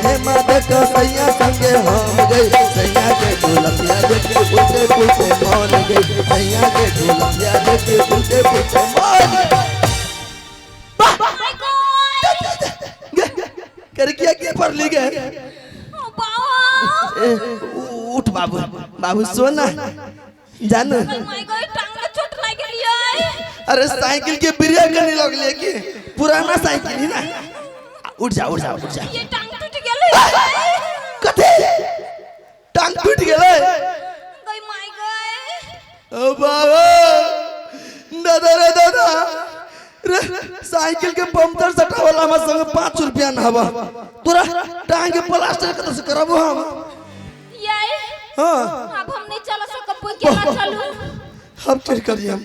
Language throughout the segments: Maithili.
खेमा देख सैया संगे हम गई सैया के ढोलकिया देख उठे पुठे मान गई सैया के ढोलकिया देख उठे पुठे मान गई। My God. करकिया के पर ली गए। ओ बाबा। ए, उठ बाबू बाबू सोना जान। My God, टांग में चोट लाग गेलियै। अरे साइकिल के ब्रेक नहीं लगले कि पुराना साइकिल ही ना। उठ जा उठ जा उठ जा। ये टांग टूट गेलै। कथी टांग टूट गेलै? गई my गई। ओ बाबा दादा रे दादा रे, साइकिल के पंचर सटावला हमरा संग 5 रुपया न हवा। तोरा टांग के प्लास्टर कतऽ से करबो हम? ये हाँ अब हम नहीं चल सकब, केना चलू? हम की करिए, हम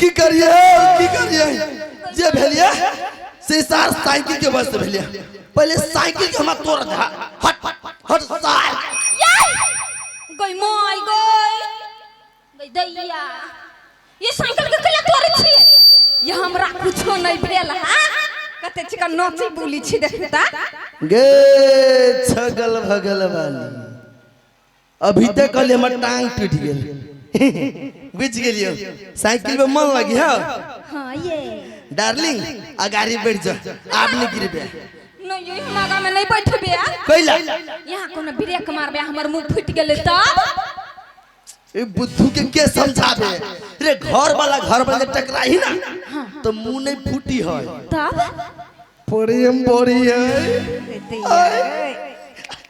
की करिए, की करिए? जे भेलिए से सार साइकिल के वजह से भेलिए। पहले साइकिल के हमरा तोड़ दे। हट हट सार। ये गई my गई गई दैया, ये साइकिल के केला तोड़ै छी? ये हमरा कुछो नहीं भेल। हा कते चिकन नाची बोली छी देखता। गे छगल भगल वाली, अभी तक कहलिए हमर टांग टूट गेल। बुझ गेलियो साइकिल में मन लगी है। हाँ ये डार्लिंग अगाड़ी बैठ जा, आप नहीं गिरबे। नहीं ये हम आगा में नहीं बैठबे। कैला? यहाँ कोनो ब्रेक मारबे हमर मुंह फूट गेलै तब। ए बुद्धू के समझाबे रे? घर वाला टकराई ना तो मुंह नहीं फूटी है तब प्रेम बड़ी है।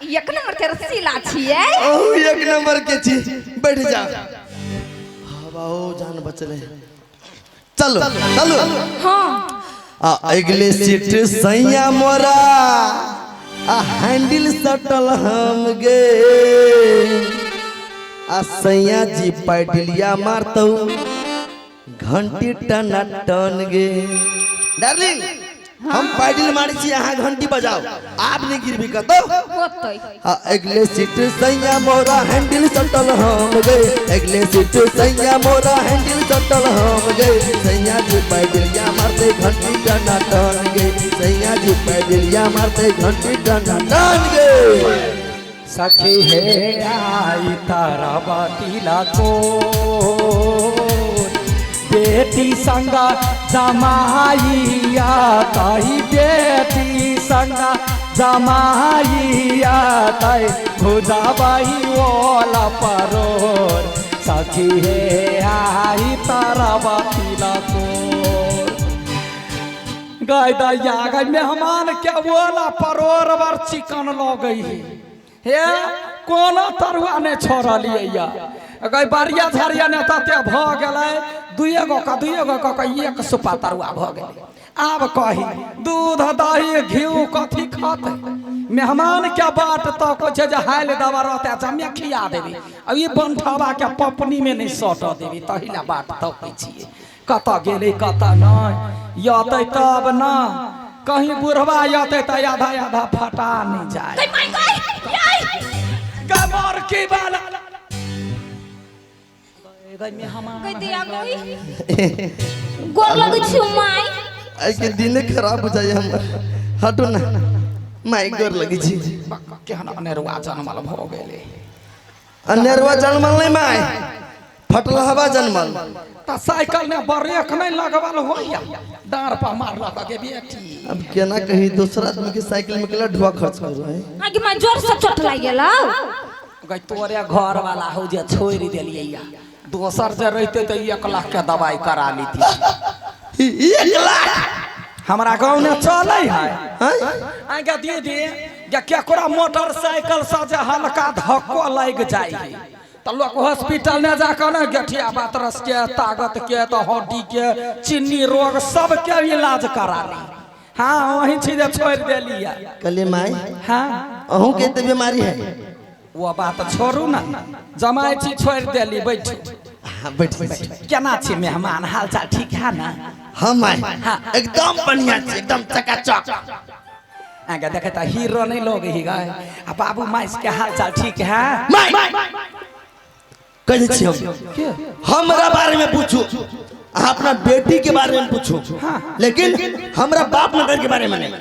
एक नंबर के रसीला छियै। ओ एक नंबर के छी, बैठ जा। हाँ बाबू जान बचले। चलो चलो। हाँ आ अगले सीट सैया मोरा आ हैंडल सटल हम गे आ सैया जी पैडलिया मारतौ घंटी टना टन गे। डार्लिंग हम पैडल मारै छी, अहाँ घंटी बजाओ, आप नहीं गिरबी कतौ। होतै। आ अगले सीट सैया मोरा हैंडल सटल हम गे अगले सीट सैया मोरा हैंडल सटल हम गे सैया जी पैडलिया मारते घंटी टना टन गे सैया जी पैडलिया मारते घंटी टना टन गे। सखी हे आई तारा बाटीला को बेटी संगा जमाइया ताई बेटी संगा जमाइया ताई भुजाबाई ओला परोर सखी हे आई तारा बाटीला को। गाय दैया गाय मेहमान के ओला परोर बार चिकन लगै है हे कोनो तरुआ नहीं छोड़लियै या गई बारिया झारिया ने तते भ गेलै दुइए गो का एक सुपा तरुआ भ गेलै। आब कही दूध दही घिउ कथी खतै? मेहमान के बाट तकै छै जे हाल दवा रहतै जमे खिया देबै। आ ई बनठवा के पपनी में नहीं सट देबै तही ला बाट तकै छियै। कतऽ गेलै कतऽ नहि यतै तब न कहीं बुढ़वा यतै तऽ आधा आधा फटा नहीं जाए। गमर की बाला गई दैया गई गोर लगै छी my. आई के दिन खराब हो जाए हमर। हटो ना माई गोर लगी छी। केहन अनेरुआ जनमल भ गेलै। अनेरुआ जनमल नहीं माई, फटल हवा जनमल। त साइकिल ने ब्रेक नहीं लगवल होइया डांर पर मारलक गे बेटी। अब केना कही दूसरा आदमी के साइकिल में केला ढुआ खर्च कर रहे। आगे माय जोर से चोट लागि गेलौ। गई तोरे घर वाला हो जे छोड़ देलियै या दोसर जे रहते तो 1 लाख के दवाई करा लीती। 1 लाख हमरा गाँव में चले है। आगे दीदी जे केकरो मोटरसाइकिल से जे हल्का धक्को लागि जाए है तो लोग हॉस्पिटल ने जाकर ने गठिया बातरस के ताकत के तो हड्डी के चीनी रोग सबके इलाज करा ली। हाँ वही छी जे छोड़ देलियै। कहलिए माई हाँ अहूँ के तो बीमारी है। वो बात छोड़ू ना जमाई छी छोड़ देली। बैठू। हाँ बैठ। केना छी मेहमान हालचाल ठीक है ना? हाँ माई एकदम बढ़िया छी, एकदम चकाचक। आगे देखे त हीरो नहीं लोग ही गए। आ बाबू माइस के हालचाल ठीक है? माई कह दै छी हम हमरा बारे में पूछू, अहाँ अपना बेटी के बारे में पूछू, लेकिन हमरा बाप मदर के बारे में नहीं।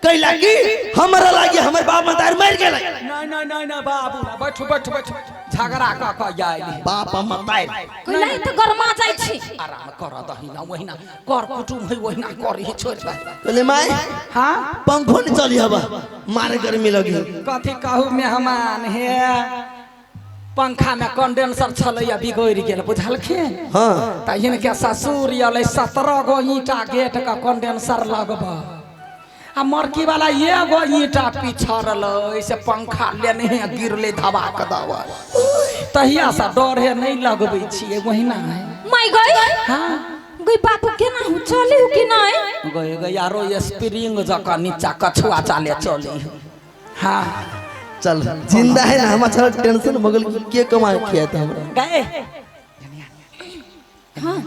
कैला कि हमरा लागी हमर बाप मदर मर गेलै। नहीं नहीं नहीं नहीं बाबू, बैठू बैठू बैठू, झगड़ा क क आइली। बाप मतार कैला तऽ गरमा जाइ छी। आराम कर दहिना ओहिना कर कुटुम है ओहिना कर ही छोड़ दे। कहले माय हां पंखो नहीं चली हवा मारे गर्मी लगी। कथी कहू मेहमान हे, पंखा में कंडेंसर छलैया बिगड़ि गेल बुझलखिन। हां त हिनके ससुर अलै 17 गो ईंटा गेट का कंडेंसर लगब आ मरकी वाला एगो ईंटा पिछड़ल से पंखा लेने गिरले धबा के दवा। तहिया से डर है नहीं लगबै छियै ओहिना है। माय गई हां गई बापू केना हूँ चली हूँ कि नहीं? गई गई आरो स्प्रिंग जका नीचा कछुआ चाले चली। हां चल जिंदा है ना हम, अच्छा टेंशन भगल के कमाए खिया था हमरा गए। हां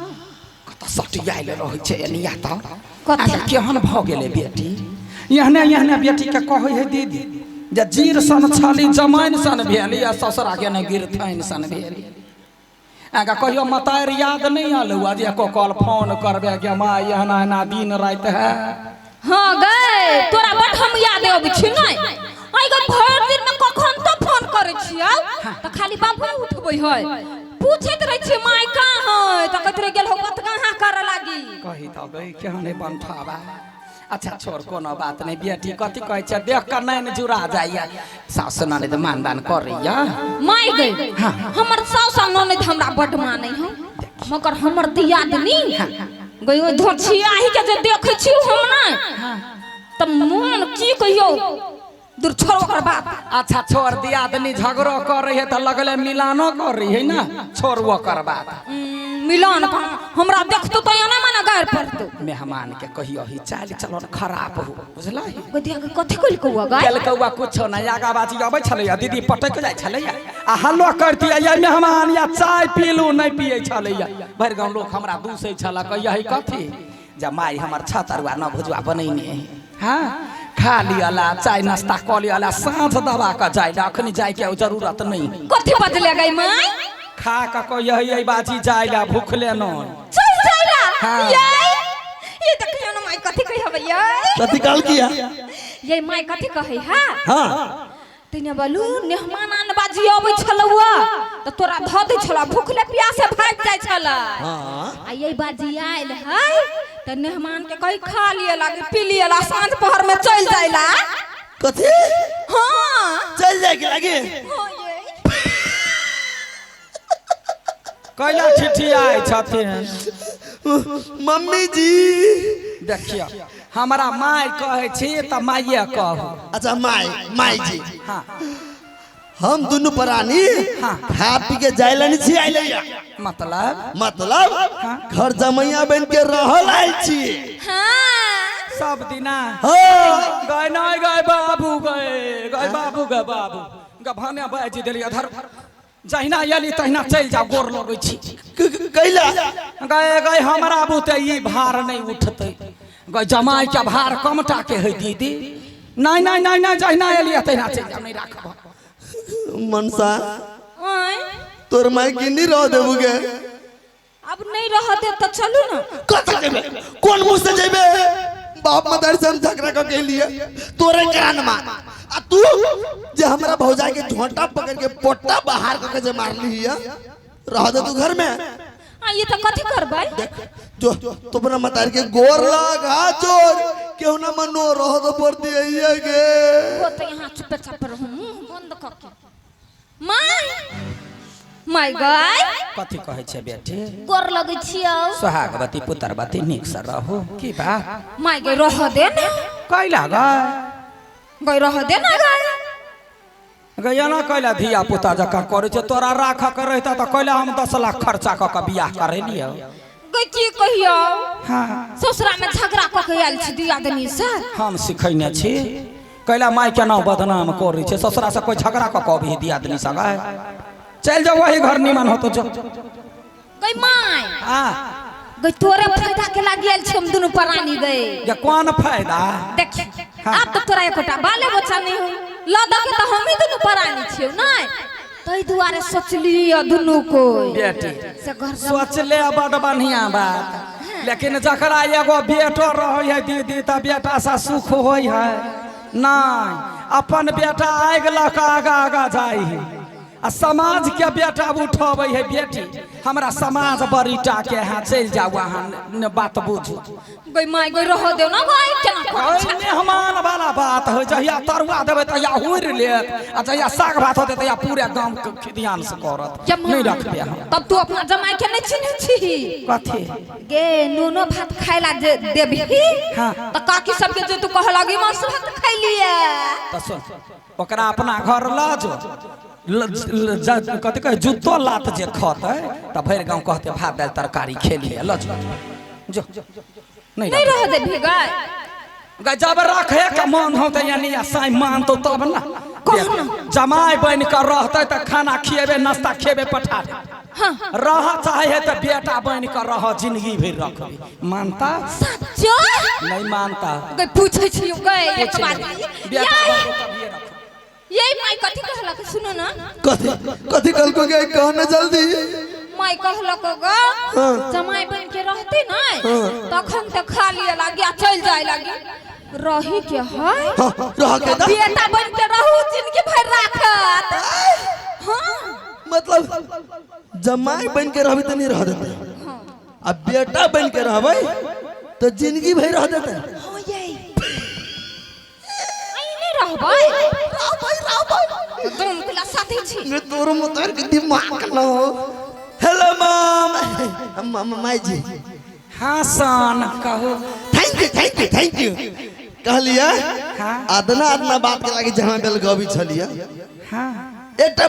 कत सटियाइल रहै छै एनिया त कथी केहन भ गेलै बेटी। एहने एहने बेटी के कहै है दीदी जे जीर सन छली जमाइन सन भेली आ ससुरा के ने गिरथैन सन भेली। आगा कहियो मतार याद नहीं आल हुआ जे एको कॉल फोन करबे के माय एहना एहना दिन राति है। हां गए तोरा बड हम याद अबै छी नै। आई गो भरि दिन में कखन तो फोन करै छियौ त खाली बाबू उठबै है, पूछैत रहै छी my कहाँ है त कहैत रहि गेल हो कत कहाँ करऽ लागी। कही त गई केहन है बनठाबा। अच्छा छोड़ कोनो बात नहीं बेटी कथी कहै छै देख के नैन जुड़ा जाइया। सास ननद मानदान करैया। My गई हमर सास ननद हमरा बड मानै हौ, मगर हमर दियादनी गई ओ धोछियाही के जे देखै छी हम नै त मन की कहियौ दूर छोड़ ओकर बात। अच्छा छोड़ दियादनी झगड़ो करै है त लगले मिलानो करै है ना, छोड़ ओकर बात। मिलान हमरा देखतो त एना माना गार पड़तो। मेहमान के कहियो ही चाल चलन खराब हो बुझलही। गदिया के कथि कइल कौआ गाय कइल कौआ कुछो ना आगा बाजी अबै छलैया दीदी पटक जाइ छलैया आ हल्लो करती या मेहमान या चाय पीलू नहीं पियै छलैया। भरि गाँव लोक हमरा दूसै छला कहिया ही कथी जे माय हमर छतरुआ न भुजुआ बनैने है। हां खा लियला चाय नाश्ता क लियला साँझ दबा के जाय ला अखनी जाय के जरूरत नहीं। कथि बदले गई my? खा के कहिया बाजी जाय ला भूखले न चल जाइला। हाँ। ये ये देखियो न my कथि कहि हबै ये कथि कहल किया ये my कथि कहै हा? हां तने बोलू मेहमान आन बाजी अबै छलौआ त तोरा ध दै छला भूखले प्यासे भागि जाइ छला। हां आ ये बाजी आयल है त मेहमान के कहि खा लिय लागे पी लिय ला साँझ पहर में चल जाइला। कथि? हां चल जाय के लागे। हां ये कैला ठिठियाइ छथिन मम्मी जी। देखियो हमरा my कहै छी त माइये कहू। अच्छा my my जी। हाँ हम दुनू प्राणी हाँ। खा पी के जाय ला छी आइले। मतलब मतलब हाँ। घर जमैया बन के रहल आइल छी। हां सब दिना। हां गए नहीं गए बाबू गए गए बाबू गए बाबू गभाने बाजी देली अधर जहिना अयली तहिना चलि जाओ गोर लगै छी। कैला? गए गए हमरा बुते ई भार नहीं उठतै गए जमाई के भार कमटा के है दीदी। नहीं नहीं नहीं नहीं जहिना अयली तहिना चलि जाओ नहीं राखब। मनसा आय तोर my के नहीं रह देबू गे? अब नहीं रह दे त चलू ना। कत जेबे? कोन मुंह से जेबे? बाप मदार से हम झगड़ा क के लिए तोरे कान मा आ तू जे हमरा भौजाई के झोंटा पकड़ के पोटा बाहर क के जे मारली हिया रह दे तू घर में। आ ये त कथि करबै? देख जो तो अपना मतार के गोर लाग हाथ जोड़ केहू ना मनो रह दो पड़ती है गे। वो त यहां चुप चाप रहू मुंह बंद क के। My my गाय कथि कहै छै बेटी? गोर लगै छियौ। सोहागवती पुत्रवती नीक से रहू की बात? My गई रह दे ना। कैला गए? गई रह दे ना गए। गई ना कैला धिया पुता जकाँ करै छै तोरा राख के रहता त कैला हम 10 लाख खर्चा क के बियाह करेलियौ। गई की कहियौ? हां ससुरा में झगड़ा क के आयल छी दियादनी से। हम सिखैने छी कैला my के नाम बदनाम करै छै ससुरा से कोई झगड़ा क के अभी दियादनी संगे चल जाओ वही घर निमन होतो जो। गई my हां गई तोरे फायदा के लागी आयल छी हम दुनू प्राणी गए। जे कोन फायदा? देख अब तो तोरा एकोटा बाले बच्चा नहीं हो लदा के तो हम ही दुनू प्राणी छियौ नै तै दुआरे सोचलियै दुनू को बेटी से घर सोचले बड बढ़िया बात लेकिन जकरा एगो बेटो रहै है दीदी त बेटा सा सुख होय है नहीं। अपन बेटा आगि लऽ कऽ आगा आगा जाइ है आ समाज के बेटा उठबै है। बेटी हमरा समाज बड़ीटा के यहाँ चलि जाउ, अहाँ ने बात बुझू। गई माय गई, रह दे ना भाई, केना करै ओइ छै? मेहमान वाला बात होइ, जहिया तरुआ देबै तहिया हुरि लेत आ जहिया साग भात होतै तहिया पूरे गाम के खिदियान से करत। जब नहि रखबै हम। तब तू अपना जमाई के नहीं चिन्है छी। कथी? गे नूनो भात खाय ला जे देबही हाँ। त काकी सबके जे तू कह लागी मांस भात खाइ लिए। तऽ सुन, ओकरा अपना घर लऽ जो, कथी कहै, जुत्तो लात जे खतै तऽ भरि गाँव कहतै भात दालि तरकारी खेलिए। लऽ जो, जो नहीं। नहीं रह देबही गई? गै, जब रखे के मन हो तऽ यानी आ साँइ मानतौ तब ना। कहू ना। जमाइ बनि कऽ रहतै तऽ खाना खिएबे, नाश्ता खिएबे, पठा देबै। हाँ। रह चाहे है तऽ बेटा बनि कऽ रह, जिंदगी भरि रखबै, मानता? सच्चो? नहीं मानता। गई पूछै छियौ गई एक बात। बेटा यही बनतौ तभिए रखबै। यही माई कथी कहलक, सुनो ना। कथी कथी कहलको गे? कह न जल्दी। माई कहलक ग, हाँ। जमाई बन के रहते नै हाँ। तखन त खा लिये लागी आ चल जाए लागी, रही के है हाँ, रह के दा। बेटा बन के रहू, जिंदगी भर राखत। हाँ। मतलब जमाई बन के रहबी तऽ नहीं रह देते आ बेटा बन के रहबै तऽ जिंदगी भरि रह देते। हाँ, यही आई नहीं रहबै, तुम पिला साथी छी। मैं तोरो मुतार के दिमाग न हो। हेलो मम, माई जी। हाँ सन, कहू। Thank you, thank you, thank you. कहलिए हाँ। अदना अदना बात के लागी जहाँ बेल गबी छलिए। हाँ। एकटा।